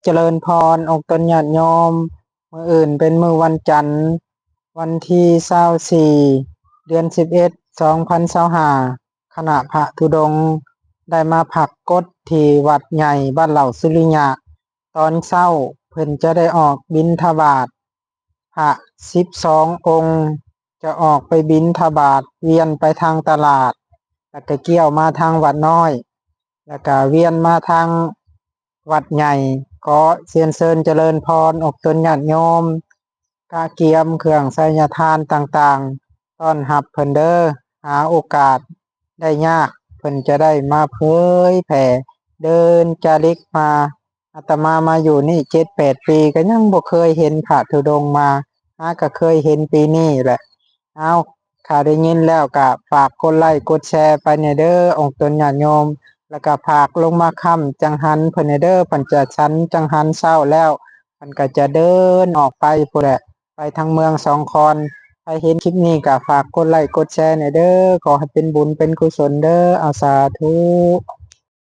ຈະເລີນພອນ ອົກຕົນຍາດໂຍມ. ມື້ອື່ນເປັນມື້ວັນຈັນ ວັນທີຊາວສີ່ ເດືອນສິບເອັດ ສອງພັນຊາວຫ້າ ຄະນະພະທຸດົງໄດ້ມາພັກກົດທີ່ວັດໃຫຍ່ບ້ານເຫຼົ່າສຸລິຍະ. ຕອນເຊົ້າເພິ່ນຈະໄດ້ອອກບິນທະບາດ ພະສິບສອງອົງຈະອອກໄປບິນທະບາດ ວຽນໄປທາງຕະຫຼາດ ແລ້ວກະກ່ຽວມາທາງວັດນ້ອຍ ແລ້ວກະວຽນມາທາງວັດໃຫຍ່. ຂໍຊຽນເຊີນຈະເລີນພອນ ອົກຕົນຍາດໂຍມ ກະກຽມເຄື່ອງໄສຍະທານຕ່າງໆ ຕ້ອນຮັບເພິ່ນເດີ. ຫາໂອກາດໄດ້ຍາກ ເພິ່ນຈະໄດ້ມາເຜີຍແຜ່ ເດີນຈາລິກມາ. ອາດຕະມາມາຢູ່ນີ້ເຈັດແປດປີ ກະຍັງບໍ່ເຄີຍເຫັນພະທຸດົງມາ ຫາກະເຄີຍເຫັນປີນີ້ແຫຼະ. ເອົາ ຖ້າໄດ້ຍິນແລ້ວກະຝາກກົດໄລກົດແຊໄປແດ່ເດີ ອົກຕົນຍາດໂຍມ ແລ້ວກະຝາກລົງມາຄ້ຳຈັງຫັນເພິ່ນແດ່ເດີ ເພິ່ນຈະສັນຈັງຫັນເຊົ້າແລ້ວ ເພິ່ນກະຈະເດີນອອກໄປພຸ້ນແຫຼະ ໄປທາງເມືອງສອງຄອນ. ໃຜເຫັນຄລິບນີ້ກະຝາກກົດໄລກົດແຊແດ່ເດີ ຂໍໃຫ້ເປັນບຸນເປັນກຸສົນເດີ. ເອົາ ສາທຸ.